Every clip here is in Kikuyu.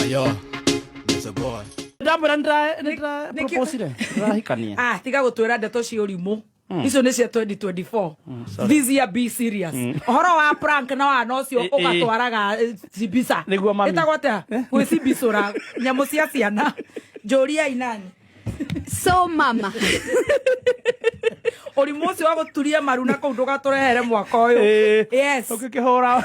Yo, Mr. Boy. Ndamwĩra nĩndĩra proposire ndĩrahikania. Ah, tiga gũtwĩra ndeto cia ũrimũ. Icio nĩ cia 2024. This year be serious. Ũhoro wa prank na wana ũcio ũgatwaraga cibisa. Nĩguo, mami. Ĩtagwo atĩa? Gwĩcibicũra nyamũ cia ciana. Njũriai nani. So mama. Ũrimũ ũcio wa gũturia maru na kũu ndũgatũrehere mwaka ũyũ. Yes. Ũngĩkĩhũra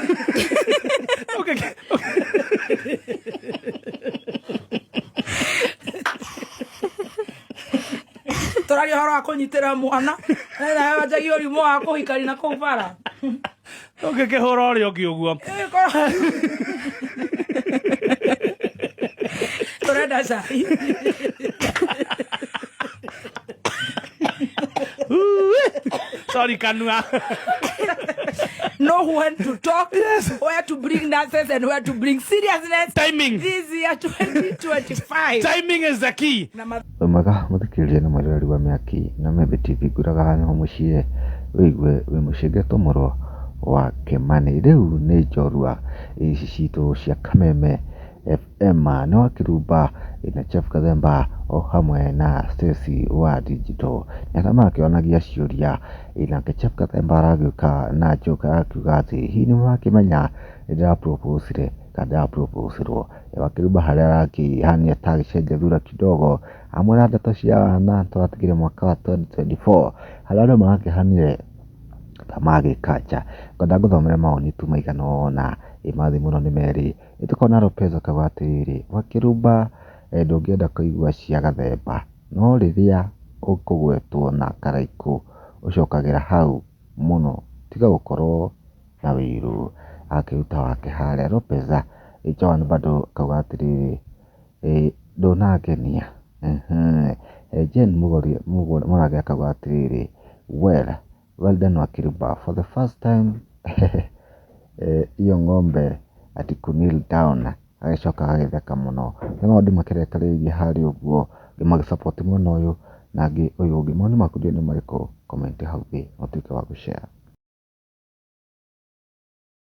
Tũraria ũhoro wa kũnyitĩra mwana. Nawe wanjagia ũrimũ wa kũhikania na kũu bara. Ũngĩkĩhũra ũrĩa ũngĩ ũguo. Tũrenda cai. Sorry, kanua. Know when to talk, where to bring nonsense and where to bring seriousness. Timing. This year 2025. Timing is the key. Na ma- Wĩ mwega mũthikĩrĩria na mwĩroreri wa Mĩaki na Membe TV, ngwĩraga haha nĩho mũciĩ wĩigue wĩ mũciĩ ngetwo mũrũ wa Kĩmani. Rĩu nĩ njorua ici citũ cia Kameme FM nĩ wa Kĩrumba na Jeff Kathemba o hamwe na Stacy wa Digital. Nĩ arĩa marakĩonagia ciũria, nake Jeff Kathemba aragĩũka na joke akiuga atĩ hihi nĩ mũrakĩmenya nĩ ndĩra propose kana ndĩra propose rwo. Wakĩrumba harĩa arakĩhania ta agĩcenjia thura kidogo amwĩra ndeto cia wana tũratigire mwaka wa 2024 harĩa andũ marakĩhanire ta magĩkanja. Ngwenda ngũthomere mawoni tu maigana ũna mathi mũno nĩ merĩ. Nĩtũkona Lopez akauga atĩrĩrĩ, Wakĩrumba ndũngĩenda kũigua cia Gathemba no rĩrĩa ũkũgwetwo na Karaikũ ũcokagĩra hau mũno tiga gũkorwo na wĩiru. Akĩruta wake harĩa Lopez. Joan bado akauga atĩrĩrĩ, ndũnangenia. Jane Mũrage akauga atĩrĩrĩ, well, well done Wakĩrumba for the first time hiyo ng'ombe ati ku kneel down. Agĩcoka agagĩtheka mũno. Nĩ maũndũ makĩrekereirie harĩa ũguo magĩ support mwena ũyũ na angĩ ũyũ ũngĩ. Mawoni maku ndiũĩ nĩ marĩkũ? Comment hau thĩ na ũtuĩke wa gũ share.